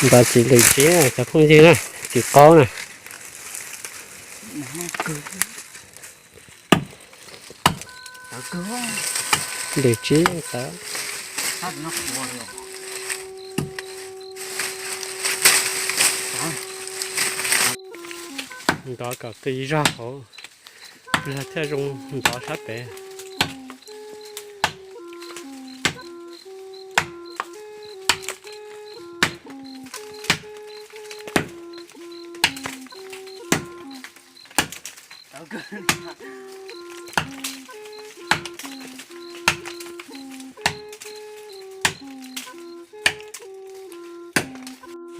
Ntov txiv lwm tsib na cov phooj ywg na, txiv qaub na. Lwm tsib yeej tawv. Ntov kom qis zog hauv, pliag thiaj zoo ntov sab pem.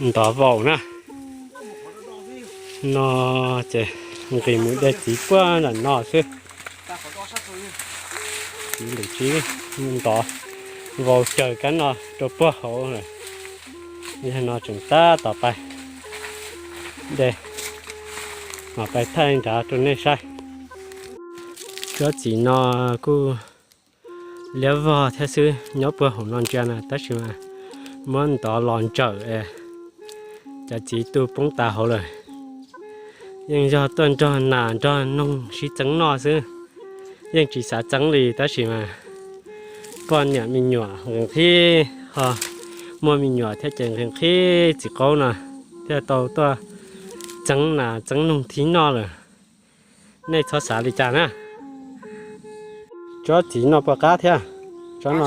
Ntov vau na. No ces nqis mus de txiv puag nram no xwb. Txiv lwm tsib ntov vau caws kab no rau puag hauv lawm. Yog no tseem tab tom pais de, mam pais thaij nrad rau nej saib. Tsob txiv no kuj liab vog thiab xwb, nyob puag hauv no ntsia na, tab sis mas muab ntov los ntsawm es cov txiv tu poob tas hauv lawm. Yeej yog tuaj nrog nas nrog noog sib txeeb noj xwb, yeej tsis xav txeeb li, tab sis mas poj niam me nyuam nqhis nqhis ho muaj me nyuam thiab ces nqhis nqhis txiv qaub no thiaj tau tuaj txeeb nas txeeb noog thib noj lawm. Nej txhob xav li cas na. Tsob txiv no puas qab thiab? Tsob no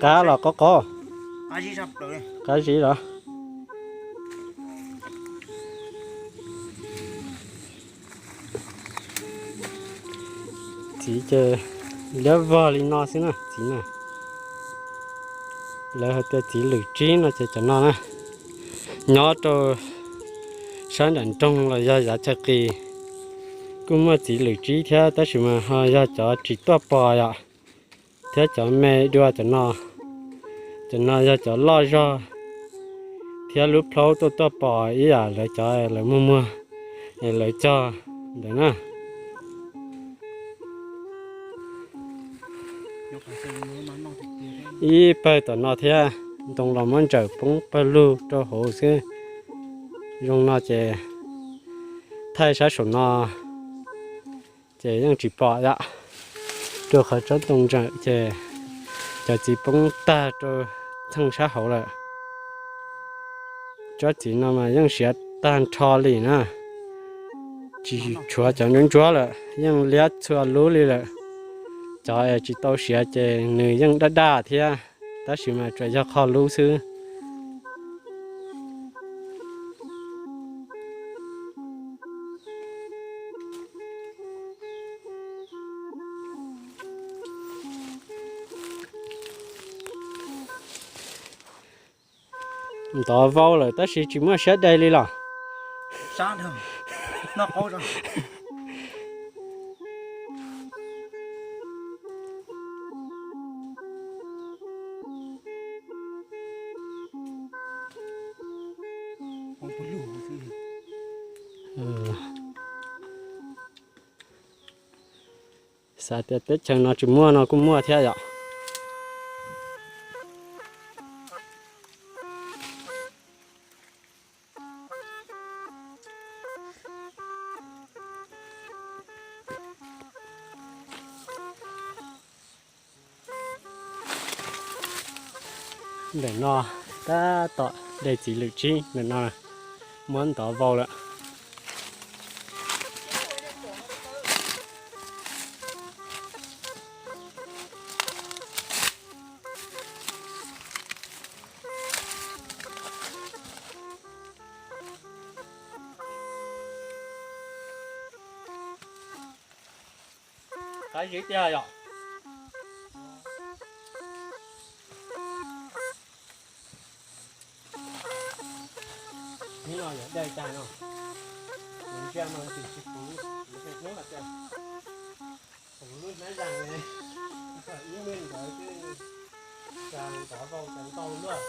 qab los qaub qaub? Qab zib los? Txiv ces liab vog li no xwb na, txiv na. Lawv hais tias txiv lwm tsib no ces cov no na. Nyob rau sab nram nroog los yog yav chaw qis kuj muaj txiv lwm tsib thiab, tab sis mas ho yog cov tsis tuaj pos yom, thiab cov me dua cov no. Cov no yog cov loj zog thiab lub plhaub tuaj tuaj pos ib yam lawv cov lawv muag muag es lawv cog ntawd na. Ib pawg tom no thiab, ntoo los muab ntsawm poob pawg lug rau hauv xwb. Zoo no ces thaij sab saum no ces yeej tsis pom yom, rau qhov tsob ntoo ntsawm ces cov txiv poob tag rau txheej sab hauv lawm. Tsob txiv no mas yeej siav tag nrho li na, tsis tshuav cov ntsuab ntsuab lawm, yeej liab txhua lub li lawm. Cov es tsis tau siav ces nws yeej daj daj thiab, tab sis mas tsuas yog qhov lub xwb. Ntov vau lawm tab sis tsis muaj siab de li los? Xav tias teb chaws no tsis muaj no kuj muaj thiab yom. Ntawm no tab tom de txiv lwm tsib ntawm no, muab ntov vau lawm. Qab zib tiag yom. Hnub no yuav dai tag no, kuv ntsia no tsis tsis puv, kuv hnub no tias puv lub hnab zag ne, ib me ntawd twb tsa ntov vau tsa ntau luaj.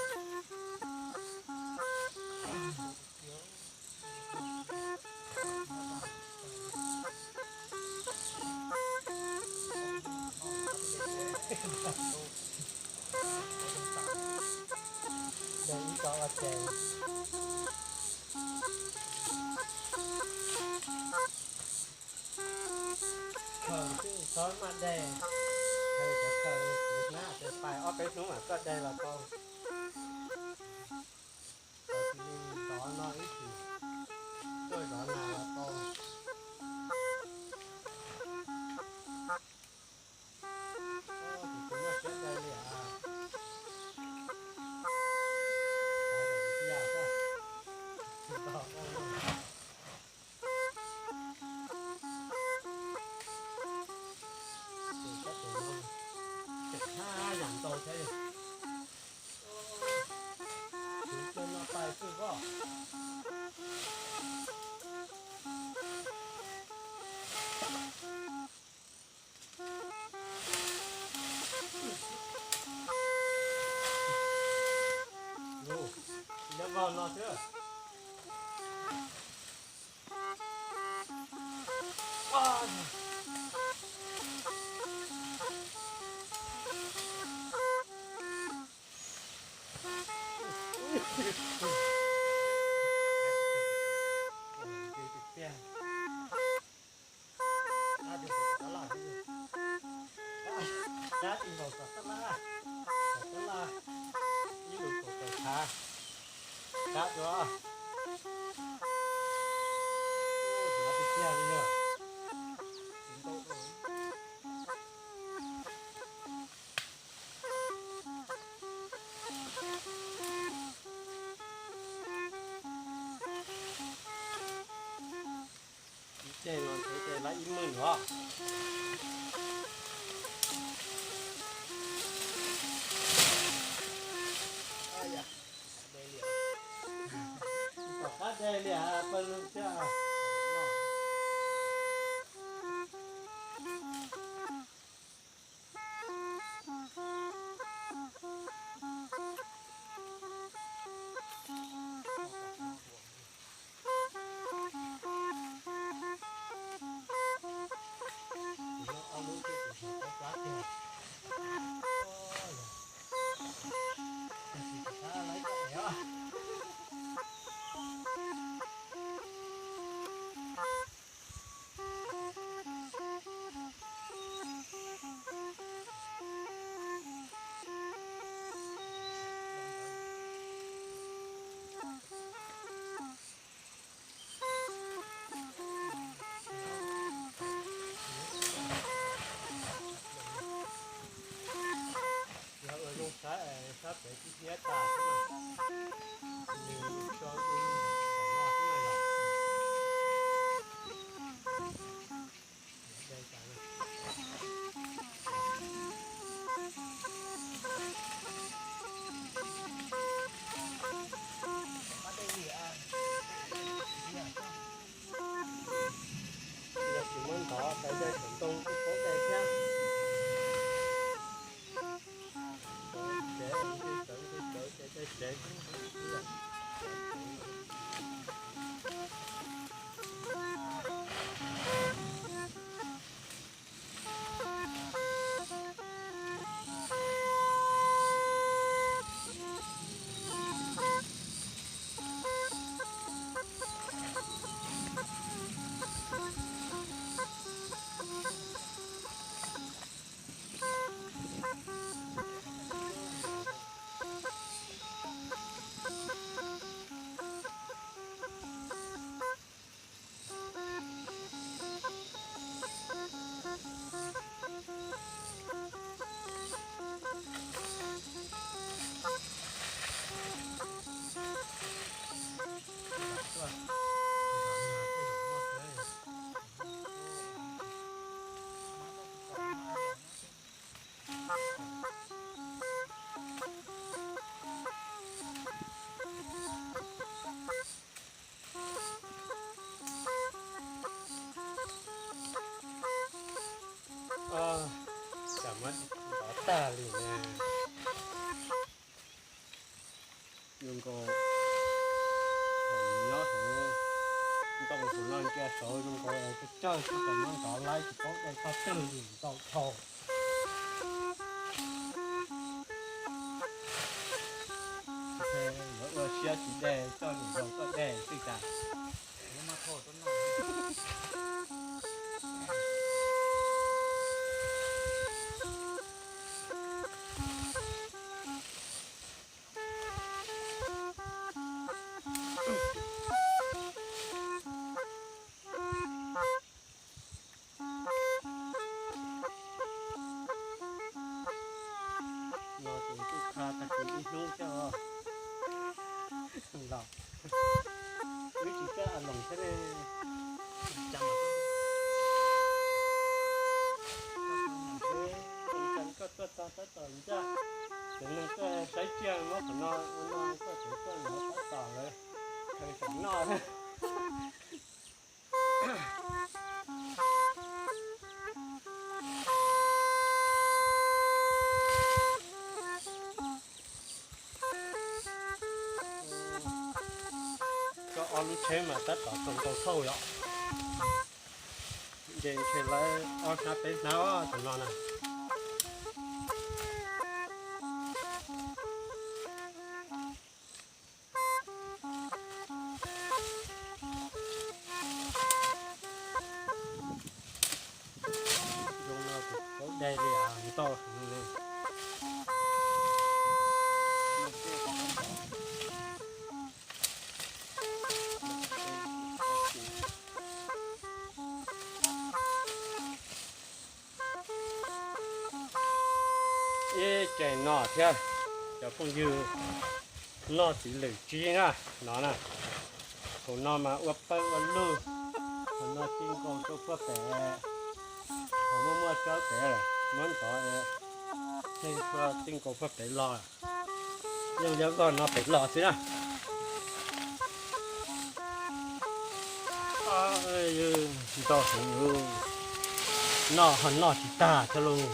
Ces ib co ua ces khaws xwb txhob maj dej, khaws cov khaws kuv hnab ces pais ob peb hnub mam txoj dej los tau. Tau cia li zov no ib chim, tuaj zov nas los tau. Tus muaj siab dai li as. Tus sab tes no tseem haj yam ntau thiab li. Tus no pais xwb os. Nyob vog no xwb. Dab tsis nkaus tom tab laj, tom tab laj, ib lus kaum tawm tshav, dab dua, ua tiag tiag li yog. Ib ce no ntev ces lawv ib muag nuav. Tom qab dej li pawg lug thiab. Yog ua zoo saib, sab pem tib hiab tas xwb mas, nws tso ua li ntawm no xwb na yog. Yog tsis muab ntov, tais dai tseem ntoo kuj paub dai thiab. Tsev, tsev, tsev, tsev. Tam muab ntov tag li na. Zoo nkaus nyob hauv ntoo hauv no ntsia saud zoo nkaus tsawg tsawg xwb, tam muab ntov laib tsis paub dai tog twg li ntau dhau. Coj tsis de, coj niam laus coj de xwb cas. No ces kuj qha tag kis ib hnub thiab os. Los wb tsis coj a loos thiab ne. Koj tuaj txog tab tom ncaj, cov neeg tuaj saib tsiaj muab qhov no ua no, koj tseem tuaj nov tab tom lawv khaws saum noj. Koj ob lub tsheb mas tab tom txaus ntau thauj yom. Ces ntshe lawv ob hnab peb hnab tom no na. Zoo no kuv paub dai li ntau heev li. Ib ce no thiab, cov phooj ywg, noj txiv lwm tsib na, no na. Hauv no mas ua pawg ua lug, hauv no ti nkaus rau puag pem, hauv muaj muaj tsaub pem, muab ntov, txheej txhua ti nkaus puag pem los, yeej liab vog no pem los xwb na. Ntau heev, noj ho noj tsis tag thiab lauj.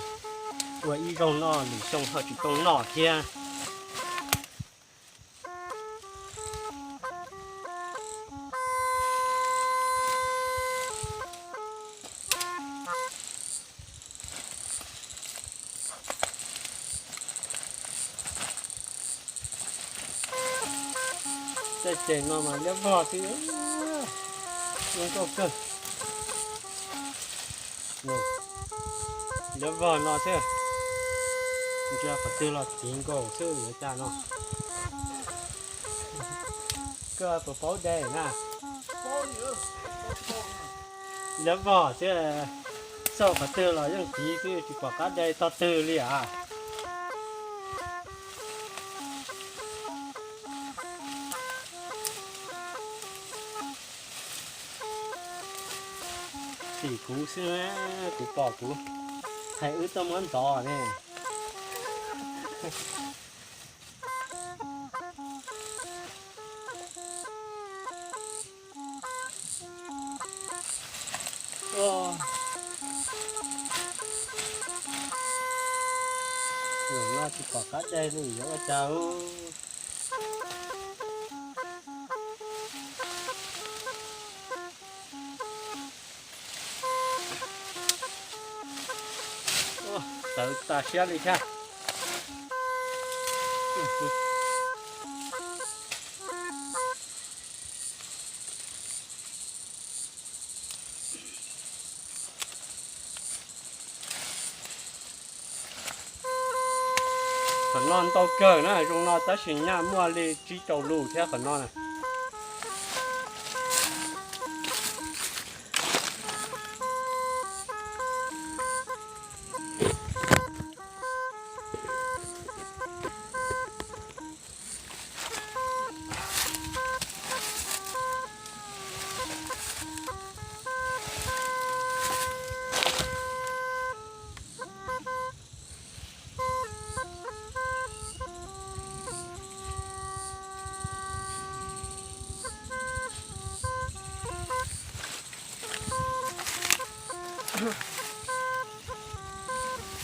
Ua ib zaug noj lwm xyoo ho tsis tau noj thiab. Tej ces no mas liab vog xwb, zoo nkauj kawg. Liab vog no xwb, ntsia qhov twg los tiv nkaus xwb yuav cas no. Koj puas paub de na? Liab vog xwb, xauj qhov twg los yeej tiv xwb, tsis pom qab de tog twg li as. Tim kuv xwb, kuv pom kuv hais wb tuaj muab ntov ne. Zaum no tsis pom qab de li yuav ua cas. Txawv tas siab li thiab. Qhov no ntau kawg na, zoo no tab sis nyaj muaj li tsib rau lus thiab qhov no na.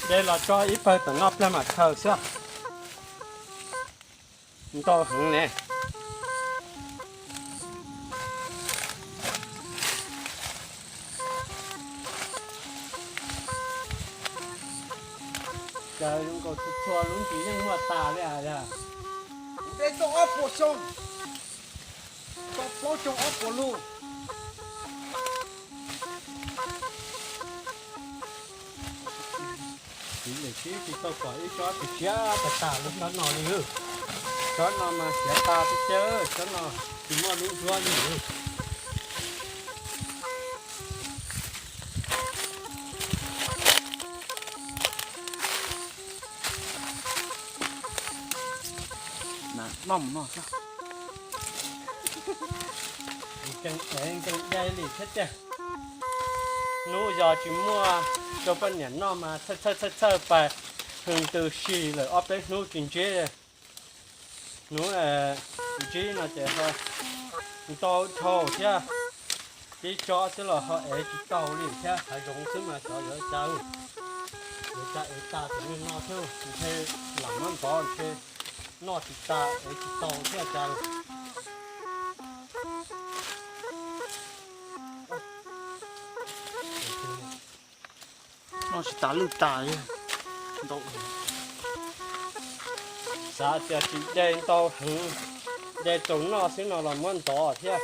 De los tso ib pawg tom no plag mam khaws xwb. Ntau heev ne. Cas zoo nkaus txhua txhua lub ntsis yeej muaj tas li as. Dej tau ob puas xyoo, tau plaub xyoo ob puas lug. Txiv niam tsis tau kom ib tsob txiv tshiab tag tag li tsob no li. Tsob no mas siav tas tib si, tsob no tsis muaj lub ntsuab li. Noj mus noj xwb. Nkees dai li thiab tiag. Hnub yog tsis muaj rau poj niam noj mas txhawj txhawj txhawj txhawj pais hwj ntws si lawm ob peb hnub tsis ntsib. Hnub ntsib no ces ho ntau dhau thiab. Tib tsob xwb los ho ev tsis tau li thiab, hav zoov xwb mas xyov yuav cas, yuav cas ev tas cov niag no thiab, ntshe lam muab ntov ntshe noj tsis tas ev tsis tau thiab cas. Noj tsis tas lwj tas li. Xav tias tsis de ntau heev, de txaus noj xwb no los muab ntov thiab.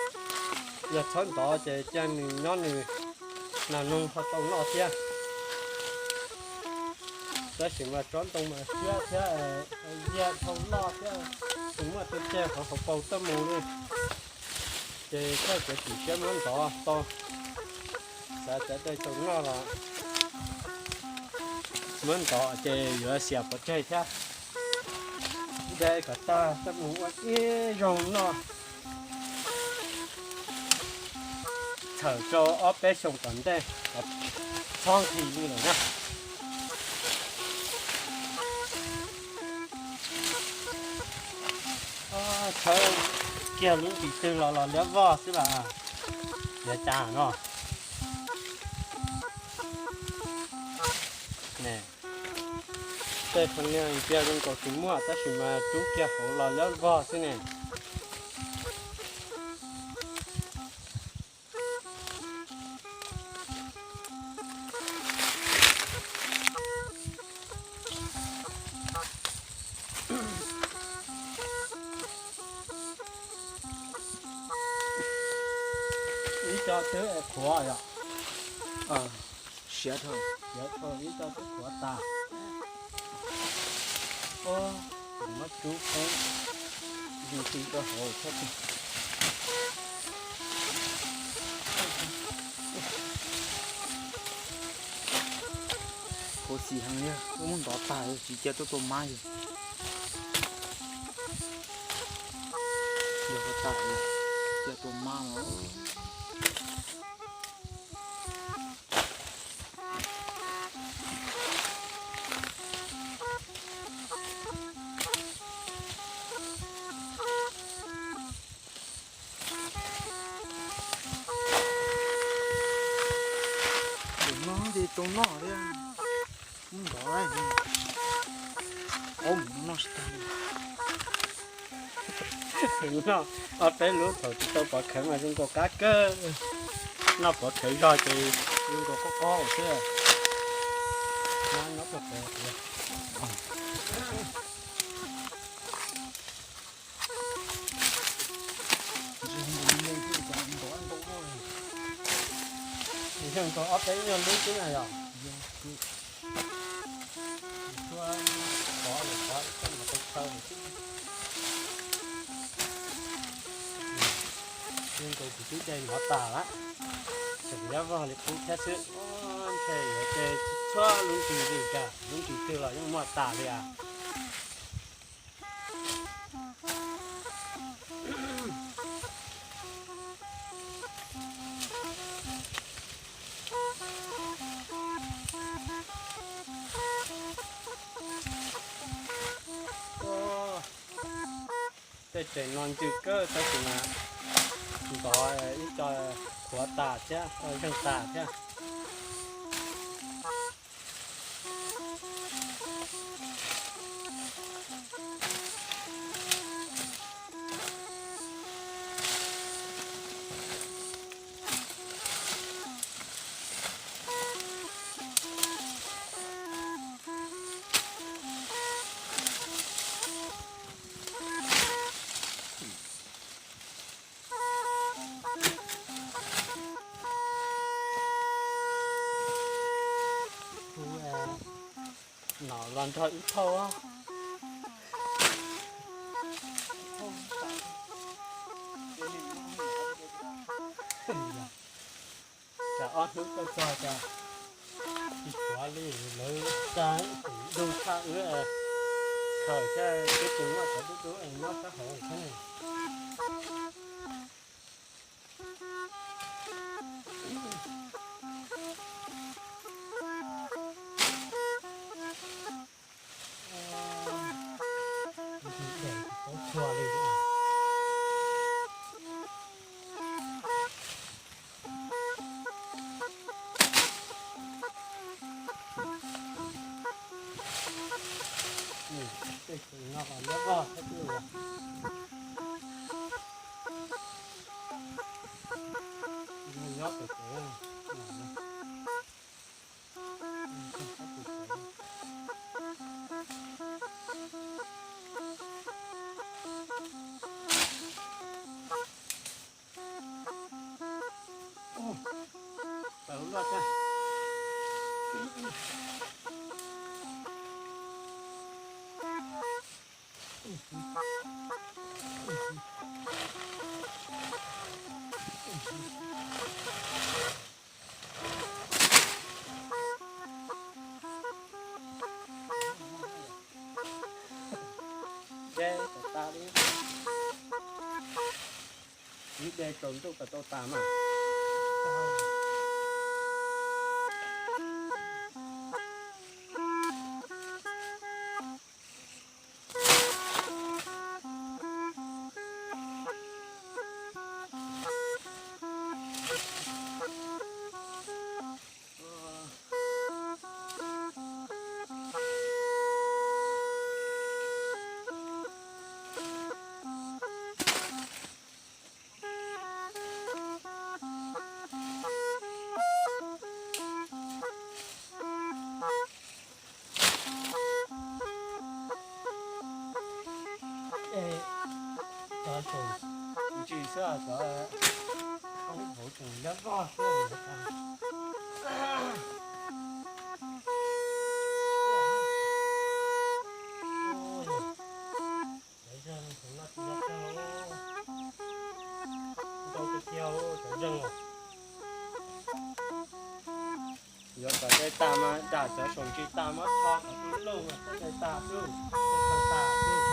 Yog txhob ntov ces cia nws nyob nws nas noog ho tau noj thiab. Tab sis mas tsob ntoo mas siab thiab, yiag dhau loj thiab, tsis muaj tej tej hauv hauv paus tuaj mus li. Ces txhob txav txim siab muab ntov tau. Xav tias de txaus noj los muab ntov ces yuav xiam pov tseg thiab. De kom tag coj mus ua ib zaug noj. Txhawm rau ob peb xyoos tom ntej, txhob nqhis li lawm na. Tshawb kiag lub ntsis twg los los liab vog xwb las. Yuav cas no. Tej qhov niag ntsia zoo nkaus tsis muaj tab sis mas rub kiag hauv los liab vog xwb ne. Ib co twb qhuav yom. Siav dhau, siav dhau, ib co twb qhuav tas. Muab rub koob, zoo ti rau hauv thiab. Khuv xim heev li, wb muab ntov tag tsis cia tuaj tua mab li. Yog tas cia tua mab no. Tus no nti tus no thiab. Mus nrov, ob mus noj tsis tag li. Noj ob peb lub thaum tsis tau pov khawv mas zoo nkaus qab kawg. Noj pov khawv zog ces zoo nkaus qob qob xwb. Nyob pov khawv. Zoo nkaus ob peb nyuag lub xwb na yom. Tsuas pov lawm pov tau chaw lawm xwb. Zoo nkaus kuv twb de hnov tas lawm. Tseem liab vog li qub thiab xwb. Ntshe yuav de txhua lub ntsis li cas, lub ntsis twg los yeej muaj tas li as. Tej tseem no ncw kawg tab sis mas ntov ib co qhuav tas thiab, zeeg tas thiab. Nrog wb thauj. Cas ob hnub tuaj txog cas tsis tshuav li, lawv tsa ib tus dub tshaj wb, khaws thiab twb tsis muaj cov dub dub es nyob sab hauv thiab. Tej tsev no los liab vog thiab twb los. Nyob pem tsev. Ib de tsaus ntuj kom tau tas mas. Cov ntsis xwb, cov koob hauv tseem liab vog xwb. Cov zeeg no tsis yog kawg, ntau tiag tiag cov zeeg os. Yuav kom dai tas mas dam cov saum ntsis tas mas tho kom tub looj mas thiaj dai tas xwb, thiaj tau tas xwb.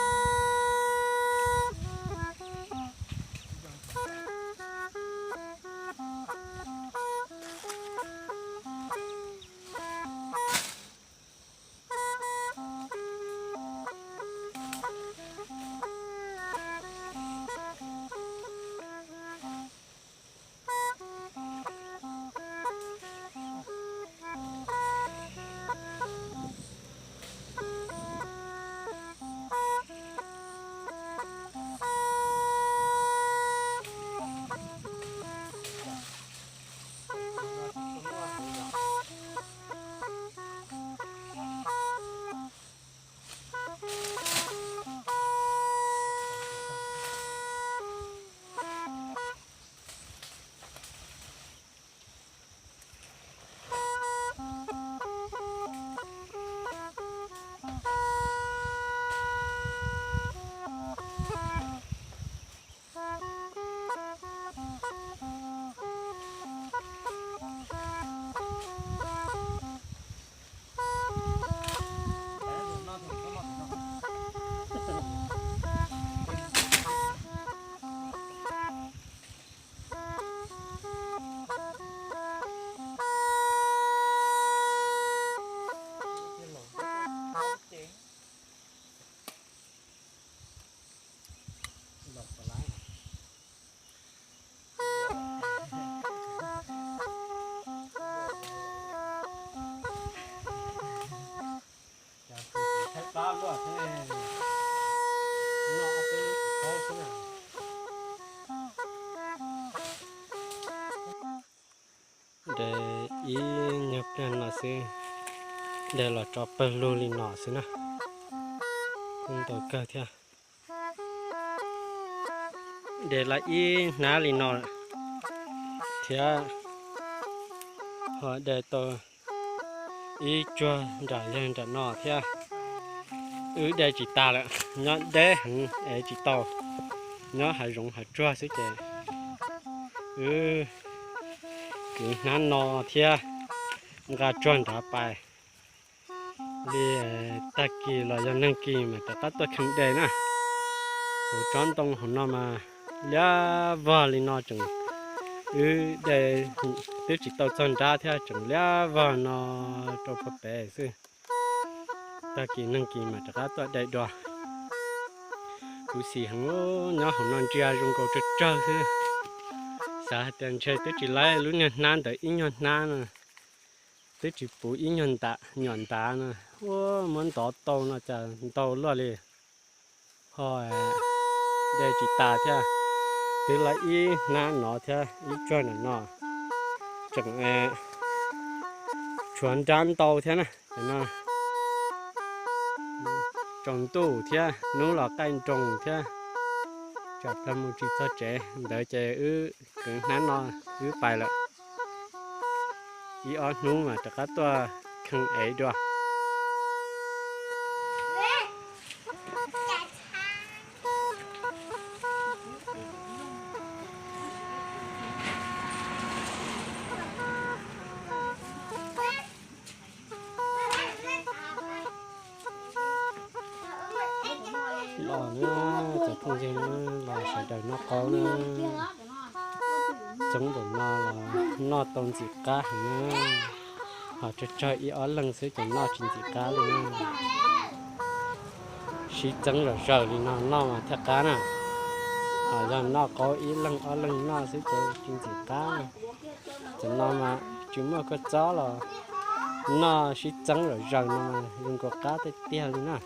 De ib nyuag pliag no xwb, de los tso pawg lug li no xwb na, kuj ntau kawg thiab. De lawm ib hnab li no thiab, ho de tau ib cuag nram yawg nram no thiab. Wb de tsis tas lawm, nyob deb heev es tsis tau, nyob hav zoov hav tsuag xwb ces wb kwv hnab no thiab nqa tsuag nrad pais li. Tag kis los yog neeg kis mas rov qab tuaj kheej de na. Hauv tsob ntoo hauv no mas liab vog li no tseem, wb de twb tsis tau txog nrab thiab tseem liab vog no rau puag pem xwb. Tag kis neeg kis mas rov qab tuaj de dua. Kuv xis heev, nyob hauv no ntsia zoo nkaus tsawg tsawg xwb. Xav hais tias ntshe twb tsis laib lub niag hnab ntawd ib nyuag hnab no, twb tsis puv ib nyuag ntam nyuam ntav no, ua muab ntov tau no cas ntau luaj li. Ho de tsis tas thiab, twb laib ib hnab no thiab ib tsuag ntawm no, tseem tshuav nrab ntau thiab na. Cov no tsaus ntuj thiab hnub los qaij nroos thiab, tsam plag mus tsis txog tsev ntawd ces wb kwv hnab no wb pais lawm. Ib ob hnub mas rov qab tuaj kheej ev dua. Los na, cov phooj ywg na, los sawv daws noj qaub na. Coob npaum no los noj tau ntxim qab heev na. Ho tsawg tsawg ib ob leeg xwb ces noj tsis ntxim qab li na. Sib txeeb zom zaws li no noj mas thiaj qab na. Ho yog noj qaub ib leeg ob leeg noj xwb ces tsis ntxim qab. Cov no mas tsis muaj kua txob los noj sib txeeb zom zaws no mas zoo nkaus qab tiag tiag li na.